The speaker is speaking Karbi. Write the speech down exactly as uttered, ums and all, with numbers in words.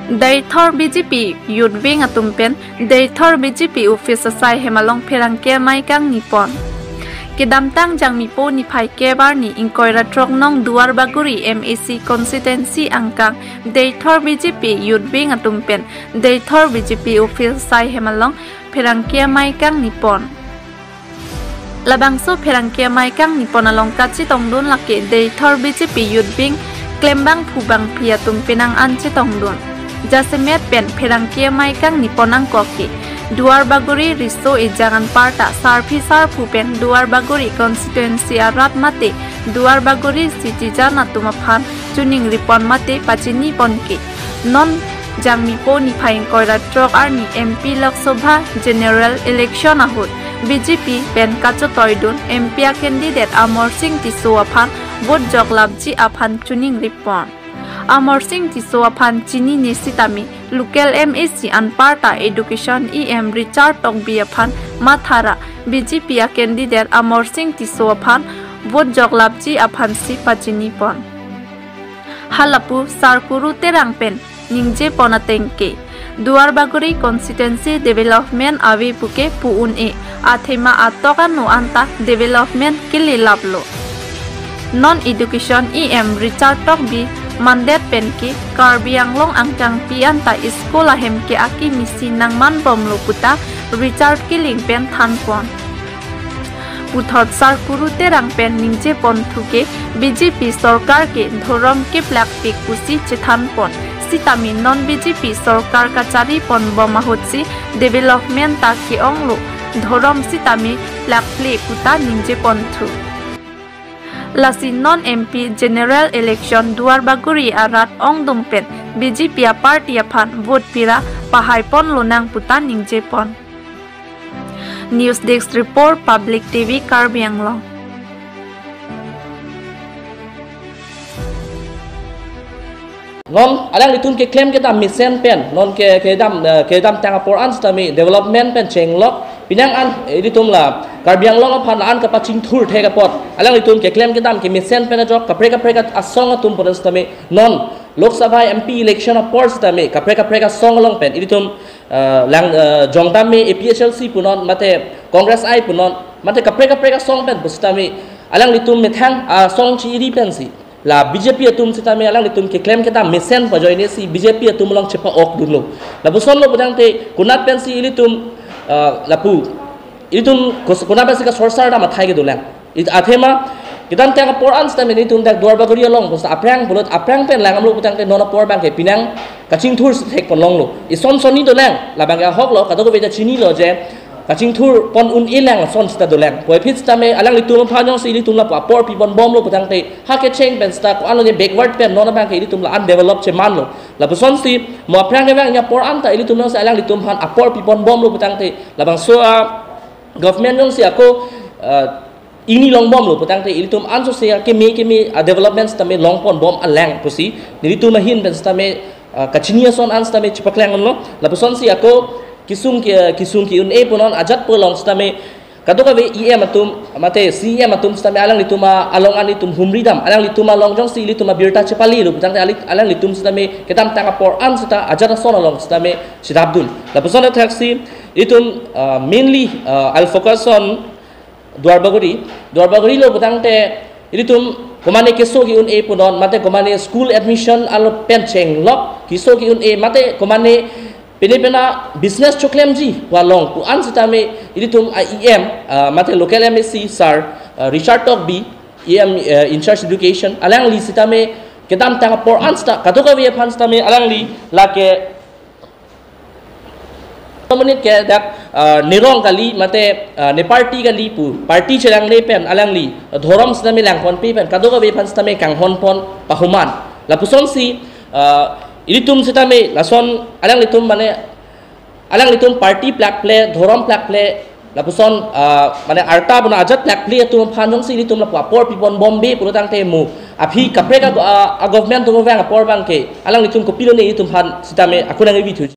Deithor B J P Youth Wing atum pen Deithor B J P office asai hem along pherangke amei kangni pon. Kedamtang Jangmipo niphai kep arni ingkoi ra throk nong Duarbagori M A C constituency angkang Deithor B J P Youth Wing atum pen Deithor B J P office asai hem along pherangke amei kangni pon. Labangso pherangke amei kangni pon along kachetongdun lake Deithor B J P Youth Wing klembangphu bangphi atum penang an chetongdun. Jasemet pen pherangke amei kangni pon angkok ke Duarbagori riso ejang anparta sarpi sarpo pen Duarbagori constituency arat mate Duarbagori citizen atum aphan choningri pon mate pachini pon ke non Jangmipo niphai ingkoi ra throk arni M P Lok Sabha general election ahut B J P pen kachotoidun M P a candidate Amarsing Tisso aphan vote joklapji aphan choningri pon. Amarsing Tisso aphan chinine sitame local M A C anparta Education E M Richard Tokbi aphan mathara B J P a candidate Amarsing Tisso aphan vote joklapji aphansi pachini pon. Halapu Sarkuru Terang pen ningje pon ateng ke Duarbagori constituency development ave puke pu un-e, athema atok ano anta development kelelaplo. Non Education E M Richard Tokbi mandet pen ke Karbi Anglong angkangpi anta school ahem ke akimi si nangmanbomlo puta Richard Killing pen than pon. Puthot Sarkuru Terang pen ningje pon thu ke B J P sorkar ke dhorom keplakpik pusi chethan pon. Sitame non B J P sorkar kachari pon bom ahutsi development ta ke-onglo, dhorom sitame plakple puta ningje pon thu. Lasi non M P general election Duarbagori arat ongdung pen B J P a party aphan vote pira pahai ponlonang puta ningje pon. News Desk Report, Public T V Karbi Anglong. Non alanglitum keklem kedam mesen pen, non ke kedam, eh, kedamtang apor an sitame development pen chenglok, penang an, eh, ilitum la Karbi Anglong aphan an kapachingthur thek apot alanglitum keklem kedam kemesen pen ajok kaprek kaprek asong atum pon sitame non Lok Sabha M P election apor sitame kaprek kaprek asong along pen ilitum, eh, lang, eh, jongdam me A P H L C punon mate Congress I punon mate kaprek kaprek asong pen pusitame alanglitum methang asong chi-iri pensi la B J P atum sitame alanglitum keklem kedam mesen pajoine si B J P atum along chepa-okdunlo. Lapuson lo putangte konat pensi ilitum, eh, lapu ilitum kos-, konat pensi kasorsar dam athai kedolang. It athema kedamtang apor an sitame ilitum dak Duarbagori along pusi aphrang pulut aphrang pen langdamlo putangte non apor abang ke penang kachingthur si thek pon longlo. Ison sonni dolang, labang ke ahoklo, kadokave ta chinilo je kachingthur pon un-elang ason sita dolang. Puvoiphit sitame alanglitum aphan jongsi ilitum lapu apor pi ponbomlo putangte ha kecheng pen sita ko-an lo je backward pen non abang ke ilitum la undeveloped chemanlo. Lapusonsi mo aphrang kevang apor anta ilitum jongsi alanglitum aphan apor pi ponbomlo putangte labangso a government jongsi ako, ah, ingni longbomlo putangte ilitum ansose keme keme a development sitame long ponbom alang pusi nelitum ahin pen sitame, ah, kachini ason an sitame chepaklanglo. Lapusonsi ako kesung ke, kesung ke-un-e punon ajat pu along sitame kadokave E M atum mate C E M atum sitame alanglitum along an ilitum humridam, alanglitum along jongsi ilitum abirta chepalelo putangte alit-, alanglitum sitame kedamtang apor an sita ajat ason along sitame chedapdun. Lapuson athaksi ilitum, ah, mainly, ah, I'll focus on Duarbagori, Duarbagori lo putangte ilitum komane keso ke-un-e punon mate komane school admission alo pen chenglok keso ke-un-e mate komane pine pena business choklemji pu along pu an sitame ilitum a E M, ah, mate local M A C sir, ah, Richard Tokbi, E M, ah, in charge education, alangli sitame kedamtang apor an sita kadokave aphan sitame alangli lake monit ke dak, ah, nerong kali mate, ah, ne party kali pu party chelangle pen alangli dhorom sitame langponpe pen kadokave aphan sitame kanghon pon pahuman. Lapusonsi, ah, ilitum sitame lason alanglitum mane alanglitum party plakple, dhorom plakple, lapuson, ah, mane arta bona ajat plakple atum aphan jongsi ilitum lapu apor pi ponbombe pulotangte mo aphi kaprek a, a, a government atum vang apor abang ke alanglitum kopilone ilitum aphan sitame ako nangkebi thu.